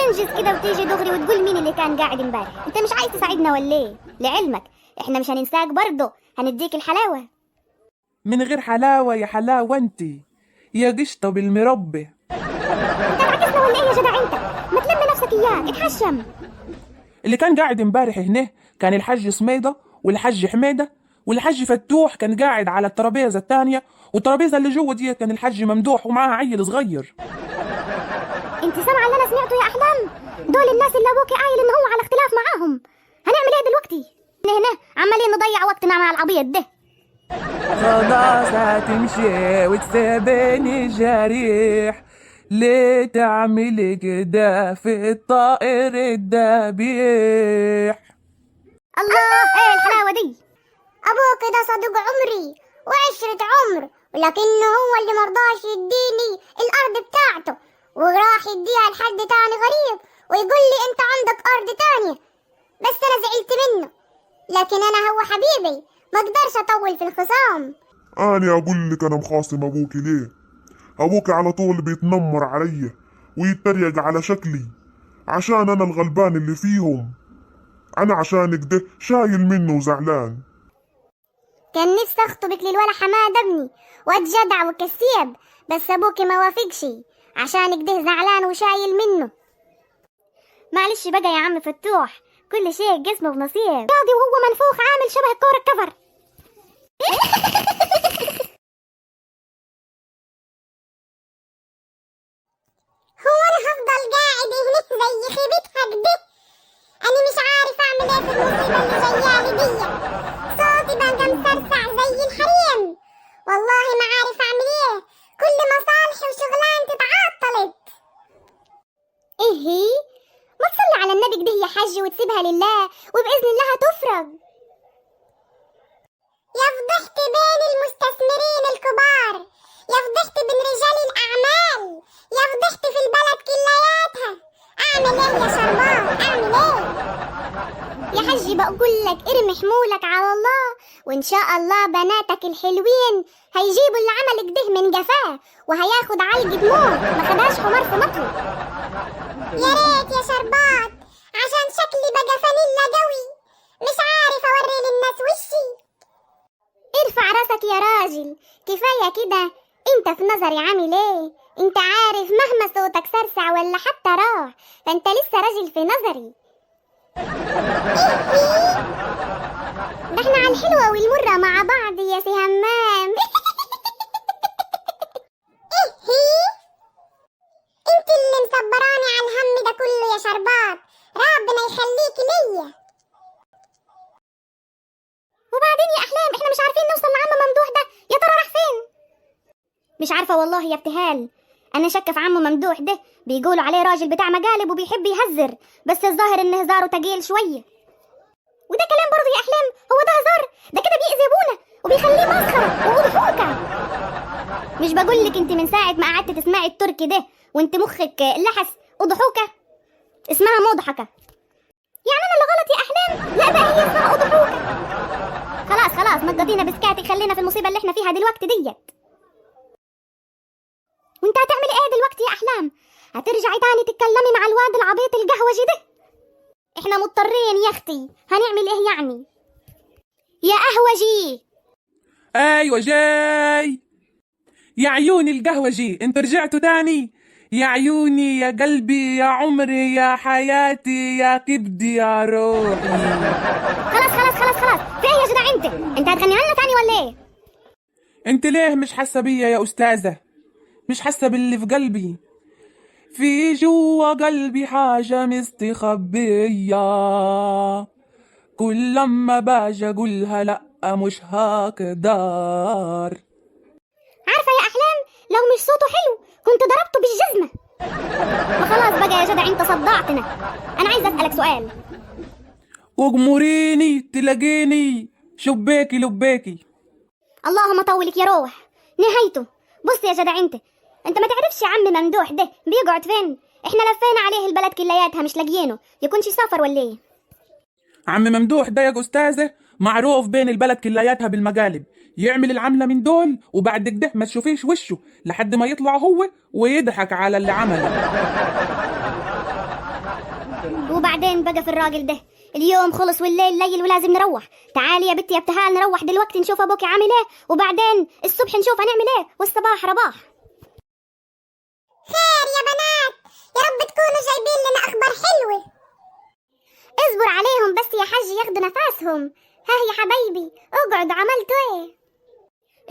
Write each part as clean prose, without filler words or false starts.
تنجز كده وتيجي دغري وتقول مين اللي كان قاعد امبارح. انت مش عايز تساعدنا ولا ايه؟ لعلمك احنا مش هننساك برضه، هنديك الحلاوة. من غير حلاوة يا حلاوة انتي يا قشطة بالمربى. انت عكسنا ولا ايه يا جدع؟ انت ما تلم نفسك اياك، اتحشم. اللي كان قاعد امبارح هنا كان الحاج سميدة والحاج حميدة والحاج فتوح، كان قاعد على الترابيزة الثانية، والترابيزة اللي جوه دي كان الحاج ممدوح ومعاه عيل صغير. انت سامعه اللي انا سمعته يا احلام؟ دول الناس اللي ابوكي قايل ان هو على اختلاف معاهم. هنعمل ايه دلوقتي؟ هنا عمالين نضيع وقتنا مع العبيط ده. خلاص هتمشي وتسيبني جريح، ليه تعملي كده في الطائر الذبيح؟ الله، ايه الحلاوة دي؟ أبوك ده صديق عمري وعشرة عمر، ولكنه هو اللي مرضاش يديني الأرض بتاعته، وراح يديها لحد تاني غريب ويقول لي أنت عندك أرض تانية. بس أنا زعلت منه، لكن أنا هو حبيبي، ما اقدرش أطول في الخصام. أنا أقول لك أنا مخاصم أبوك ليه؟ أبوك على طول بيتنمر علي ويتريق على شكلي عشان أنا الغلبان اللي فيهم. أنا عشان كده شايل منه وزعلان. كان نفسي أخطبك للولا حماد ابني واتجدع وكسيب، بس أبوك ما وافقش عشان كده زعلان وشايل منه. معلش بقى يا عم فتوح، كل شيء جسمه بنصيب. راضي وهو منفوخ عامل شبه الكورة الكفر. هو أنا هفضل قاعد هناك زي خيبتها كده؟ أنا مش عارف أعمل إيه في المصيبة اللي جايالي دي. صوتي بقى مسرسع زي الحريم، والله ما عارف أعمل إيه. كل مصالحي وشغلانتي اتعطلت. ايه هي؟ ما تصلي على النبي كده يا حاج وتسيبها لله، وبإذن الله هتفرج. يا فضحت بين المستثمرين الكبار، يا فضحت بين رجال الأعمال، يا فضحت في البلد كلياتها. أعمل إيه يا شربات؟ أعمل إيه؟ يا حجي بقول لك ارمي حمولك على الله، وإن شاء الله بناتك الحلوين هيجيبوا اللي عمل كده من جفاه، وهياخد علقة موت ما خدهاش حمار في مطره. يا ريت يا شربات، عشان شكلي بقى فانيلا قوي، مش عارف أوري للناس وشي. ارفع راسك يا راجل، كفاية كده. انت في نظري عامل ايه؟ انت عارف مهما صوتك سرسع ولا حتى راح، فانت لسه راجل في نظري. ده احنا على الحلوة والمرة مع بعض يا سي همام. إيه انت اللي مصبراني على الهم ده كله يا شربات، ربنا يخليكي ليا. وبعدين يا احلام احنا مش عارفين نوصل لعم ممدوح ده، يا ترى راح فين؟ مش عارفة والله يا ابتهال، انا شاكة في عم ممدوح ده، بيقولوا عليه راجل بتاع مقالب وبيحب يهزر، بس الظاهر ان هزاره تقيل شوية. وده كلام برضه يا احلام، هو ده هزار؟ ده كده بيأذي ابونا وبيخليه مسخرة وضحوكة. مش بقولك انت من ساعة ما قعدت تسمعي التركي ده وانت مخك لحس أضحوكة، اسمها مضحكة. يعني انا اللي غلط يا احلام؟ لا بقى هي اسمها أضحوكة. خلاص خلاص، ما تقضينا بسكاتك، خلينا في المصيبة اللي احنا فيها دلوقتي ديت. وانت هتعملي ايه دلوقتي يا احلام؟ هترجعي تاني تتكلمي مع الواد العبيط القهوجي ده؟ احنا مضطرين يا اختي، هنعمل ايه يعني؟ يا قهوجي. ايوه جاي يا عيوني القهوجي، انت رجعتوا تاني يا عيوني يا قلبي يا عمري يا حياتي يا كبدي يا روحي. خلاص خلاص خلاص خلاص، في ايه يا جدع؟ انت هتغنيها لنا تاني ولا ايه؟ انت ليه مش حاسه بيا يا استاذه؟ مش حاسه باللي في قلبي؟ في جوا قلبي حاجة مستخبيه، كل لما باجي اقولها لا مش هقدر. عارفه يا احلام، لو مش صوته حلو كنت ضربته بالجزمه. ما خلاص بقى يا جدع، انت صدعتنا. انا عايزه اسالك سؤال. واغمريني تلاقيني شباكي لباكي. اللهم طولك يا روح نهايته. بص يا جدع، انت ما تعرفش عم ممدوح ده بيقعد فين؟ احنا لفينا عليه البلد كلياتها مش لاقيينه، يكونش سافر ولا ايه؟ عم ممدوح ده يا استاذه معروف بين البلد كلياتها بالمقالب، يعمل العملة من دول وبعد كده ما تشوفيش وشه لحد ما يطلع هو ويضحك على اللي عمله. وبعدين بقى في الراجل ده، اليوم خلص والليل ليل ولازم نروح. تعالي يا بنتي يا ابتهال نروح دلوقتي نشوف ابوك عامل ايه، وبعدين الصبح نشوف هنعمل ايه، والصباح رباح. خير يا بنات، يا رب تكونوا جايبين لنا اخبار حلوة. اصبر عليهم بس يا حاج ياخدوا نفسهم. ها يا حبايبي اقعد، عملتوا ايه؟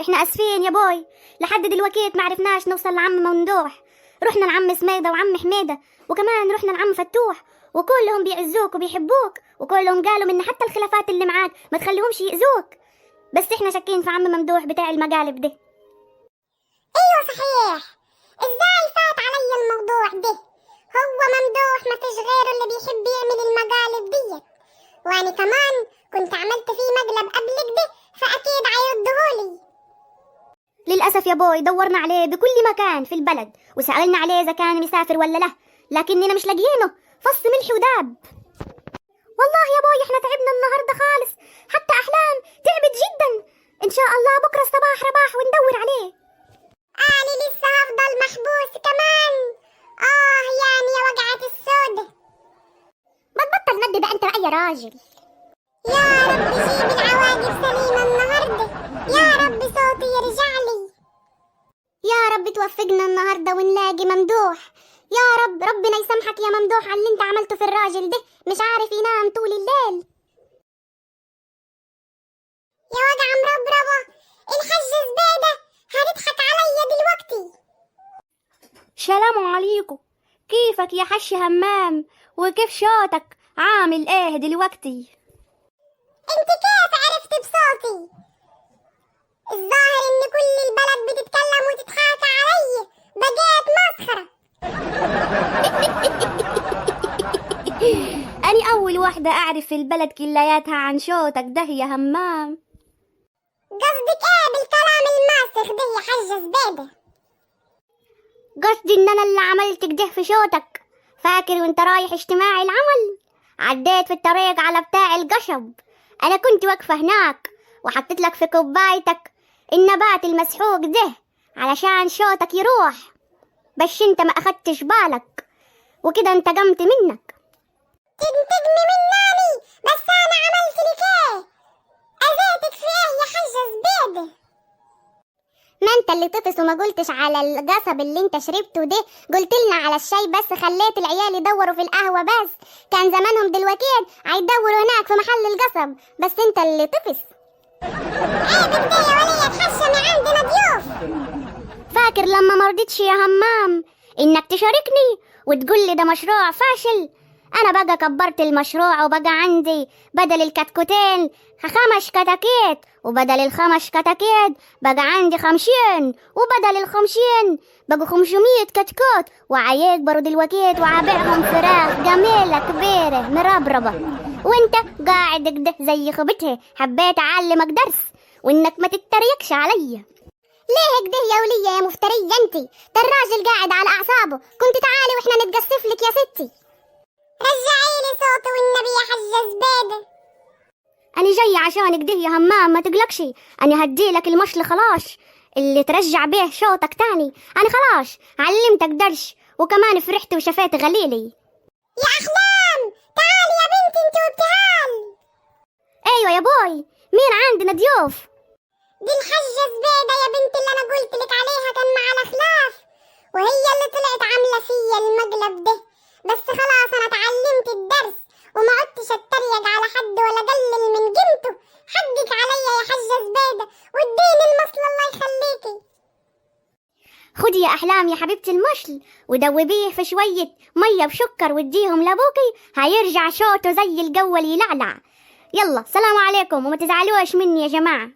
احنا اسفين يا بوي، لحد دلوقتي ما عرفناش نوصل لعم ممدوح. رحنا لعم سميدة وعم حميدة، وكمان رحنا لعم فتوح، وكلهم بيعزوك وبيحبوك، وكلهم قالوا ان حتى الخلافات اللي معاك ما تخليهمش يأذوك. بس احنا شاكين في عم ممدوح بتاع المقالب ده. ايوه صحيح، ازاي فات علي الموضوع ده؟ هو ممدوح ما فيش غيره اللي بيحب يعمل المقالب ديت، وانا كمان كنت عملت فيه مقلب قبل كده، فاكيد عيردهولي. للأسف يا بوي دورنا عليه بكل مكان في البلد، وسألنا عليه إذا كان مسافر ولا لا، لكننا مش لاقيينه، فص ملح وداب. والله يا بوي احنا تعبنا النهاردة خالص، حتى أحلام تعبت جدا. إن شاء الله بكرة الصباح رباح وندور عليه. أنا لسه هفضل محبوس كمان. يعني يا وجعة السودة. ما تبطل ند بقى انت بقى يا راجل. يا رب جيب العواقب سليمة النهاردة، يا رب صوتي يرجع لي. يا رب توفقنا النهاردة ونلاقي ممدوح. يا رب ربنا يسامحك يا ممدوح على اللي انت عملته في الراجل ده، مش عارف ينام طول الليل. يا وجع مربربة، الحج زبادة هتضحك عليا دلوقتي. سلام عليكم، كيفك يا حش همام؟ وكيف شوتك عامل ايه دلوقتي؟ انت كيف عرفت بصوتي؟ الظاهر ان كل البلد بتتكلم وتتحاكى علي، بقيت مسخرة. أنا أول واحدة أعرف في البلد كلياتها عن شوتك ده يا همام. قصدك ايه بالكلام الماسخ ده يا حاجة زبادة؟ قصدي ان انا اللي عملت كده في شوتك. فاكر وانت رايح اجتماع العمل عديت في الطريق على بتاع القشب، انا كنت واقفة هناك وحطيت لك في كوبايتك النبات المسحوق ده علشان شوتك يروح، بس انت ما اخدتش بالك وكده انتقمت منك. تنتقمي مناني؟ بس انا عملت لك ايه؟ اذيتك في ايه يا حاجة زبيدة؟ ما انت اللي طفس وما قلتش على القصب اللي انت شربته ده، قلت لنا على الشاي بس، خليت العيال يدوروا في القهوة بس، كان زمانهم دلوقتي هيدوروا هناك في محل القصب، بس انت اللي طفس. عيبك ده يا ولية، تحشمي عندنا ضيوف. فاكر لما مرضتش يا همام انك تشاركني وتقول لي ده مشروع فاشل؟ انا بقى كبرت المشروع وبقى عندي بدل الكتكوتين 5 كتاكيت، وبدل ال5 كتاكيت بقى عندي 50، وبدل ال50 بقوا 500 كتكوت، وعيكبروا دلوقتي وعبيعهم فراخ جميلة كبيرة مربربة، وانت قاعد كده زي خبتها. حبيت اعلمك درس وانك ما تتريقش عليا. ليه كده يا ولية يا مفترية انتي؟ ده الراجل قاعد على اعصابه، كنت تعالي واحنا نتقصف لك يا ستي. رجعي لي صوتي والنبي يا حاجة زبيدة. أنا جاية عشان كده يا همام، ما تقلقش، أنا هديلك المشل خلاص اللي ترجع به شوطك تاني. أنا خلاص علمتك درس، وكمان فرحت وشفيت غليلي. يا أحلام تعالي يا بنتي انت وابتهال. أيوة يا بوي، مين عندنا ضيوف؟ دي الحاجة زبيدة يا بنتي اللي أنا قلت لك عليها كان معنا خلاف، وهي اللي طلعت عاملة فيا المقلب ده، بس خلاص أنا اتعلمت الدرس وما عدتش اتريق على حد ولا اقلل من قيمته. حقك عليا يا حاجة زبيدة، واديني المصل الله يخليكي. خدي يا أحلام يا حبيبتي المشل ودوبيه في شوية مية بسكر واديهم لابوكي، هيرجع شوته زي الجو اللي يلعلع. يلا سلام عليكم وما تزعلوش مني يا جماعة.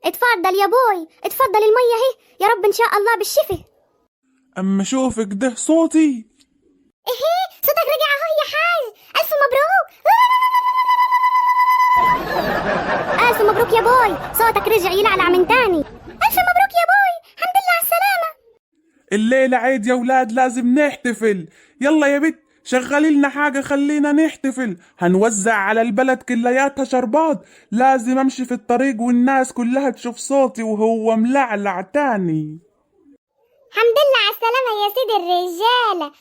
اتفضل يا بوي، اتفضل المية اهي، يا رب ان شاء الله بالشفا. اما شوفك ده صوتي. ايه صوتك رجع اهو يا حاج، الف مبروك. الف مبروك يا بوي، صوتك رجع يلعلع من تاني. الف مبروك يا بوي، الحمد لله على السلامة. الليلة عيد يا ولاد، لازم نحتفل. يلا يا بت شغلي لنا حاجة خلينا نحتفل، هنوزع على البلد كلياتها شربات. لازم امشي في الطريق والناس كلها تشوف صوتي وهو ملعلع تاني. الحمد لله على السلامة يا سيد الرجالة.